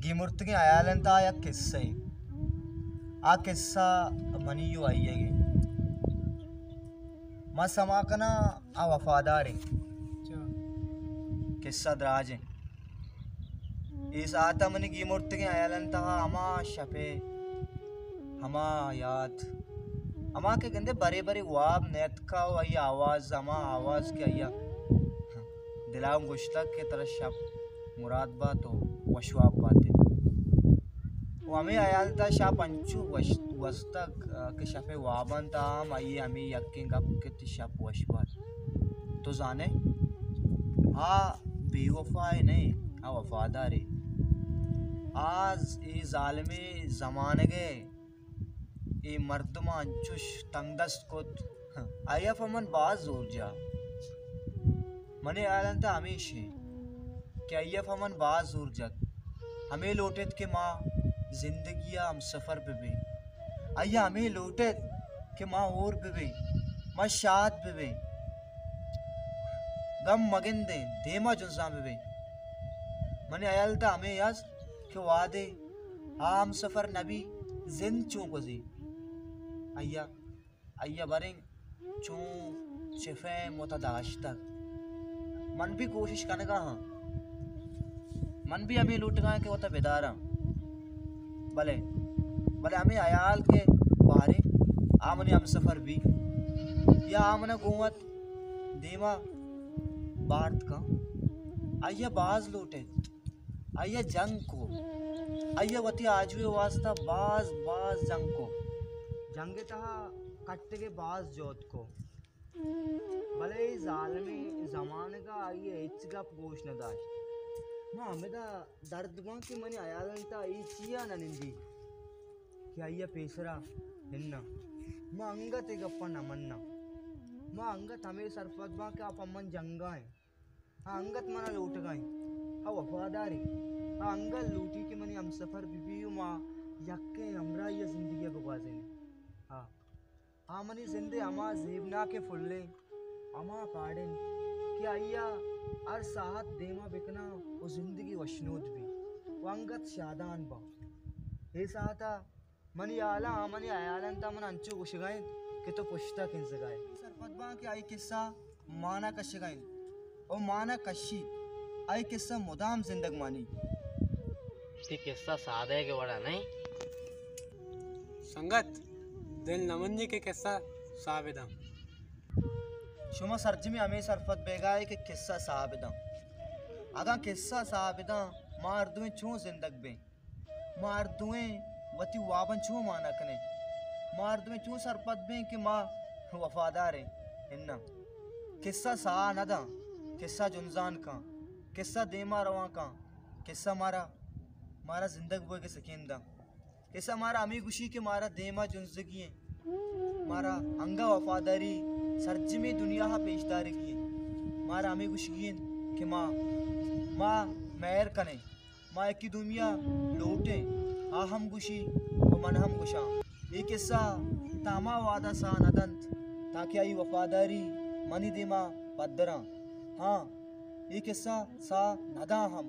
گیمرتگیں ہیال انت آ یک قصہ ء۔ آ قصہ منی و آئی ء۔ من سما کناں آ وفادار انت۔ قصہ دراج انت۔ اے ساعت ء منی گیمرتگیں ہیالانی تہا ہما شپ ء ہما یات، ہما کہ گندے برے برے واب نیتکا و آئی آواز، ہما آواز کہ آئی ء دل ء گوشتگ کہ ترا شپ مراد بات و وش واب بات۔ و ہمے ہیال تہا شپ انچو وش گوستگ کہ شپ ء واباں تہا ہم آئی ء ہمے یکیں گپ کہ تئی شپ وش بات۔ تو زانئے، آ بے وفائے نہ، آ وفادارے۔ آ ز-، اے ظالمیں زمانگ ء اے مردماں انچوش تنگ دست کت۔ آئی ء پہ من باز زور جا۔ منی ہیال انت ہمیش انت کہ آئی ء پہ من باز زور جت۔ ہمے لوٹ ایت کہ ما زندگی ء ہمسفر بہ بیں۔ آئی ء ہمے لوٹ ایت کہ ما ہور بہ بیں، ما شاد بہ بیں، گم مگندیں، دیما جنزان بہ بیں۔ منی ہیال تہا ہمے است کہ وہدے آ ہمسفر نبی، زند چون گوزی؟ آئی ء، آئی ء بریں چون چفیں متہ داشتگ۔ من بھی کوشش کنگا ہاں۔ من بھی ہمے لوٹگا کہ وتا بداراں۔ بلے، بلے ہمے ہیال کہ باریں آ منی ہمسفر بی یا آ منا گوں وت دیما بارت کن، آئی ء باز لوٹ ایت۔ آئی ء جنگ کو، آئی ء وتی آجوئے واسطہ باز باز جنگ کو۔ جنگ ء تہا کٹگ ء باز جہد کو، بلے اے ظالمیں زمانگ ء آئی ء ہچ گپ گوش نہ داشت۔ ما ہمدا درد باں کہ منی ہیالانی تہا اے چیا نہ نندی کہ آئی ء پیسرا ہناں۔ ما انگت اے گپاں نہ مناں۔ ما انگت ہمے سرپد باں کہ آ پہ من جنگا انت۔ آ انگت منا لوٹگا انت۔ آ وفادارے۔ آ انگت لوٹی کہ منی ہمسفر بہ بی و ما یکیں ہمراہی ء زندگی ء بگوازینیں۔ آ، آ منی زند ء ہما زیبناکیں پھل انت، ہما پاڑ انت کہ آئی ء ہر ساعت دیما بکناں و زندگی وشنود بی و انگت شادان باں۔ اے ساعت ء منی ہیالاں، آ منی ہیالانی تہا من انچو گوشگا انت کہ تو پشتا کنزگا ئے۔ سرپد باں کہ آئی قصہ مانا کشگا انت۔ او مانا کشیت۔ آئی قصہ مدام زندگ مانی۔ تئی قصہ سادہ کہ وڑا نہ انت۔ سنگت، دل نہ منی کہ قصہ ساہ بداں۔ شما سرجمی ہمے سرپد بیگا ئے کہ قصہ ساہ بداں۔ اگاں قصہ ساہ بداں، ما ہر دوئیں چون زندگ بیں؟ ما ہر دوئیں وتی واباں چون مانا کنیں؟ ما ہر دوئیں چون سرپد بیں کہ ما وفادار ایں؟ اناں۔ قصہ ساہ نہ داں، قصہ جنزان کاں، قصہ دیما روان کاں، قصہ مارا، مارا زندگ بوئگ ء سکین داں۔ قصہ مارا ہمے گوشی کہ مارا دیما جنزگی ایں، مارا انگا وفاداری سرجمیں دنیا ء پیش دارگی ایں۔ مارا ہمے گوشگی انت کہ ما، ما مہر کنیں۔ ما یکے دومی ء لوٹیں، آ ہم گوشی و من ہم گوشاں۔ اے قصہ تا ہما وہد ء ساہ نہ دنت تاکہ آئی وفاداری منی دیما پدراں۔ ہاں، اے قصہ ساہ نہ داں ہم۔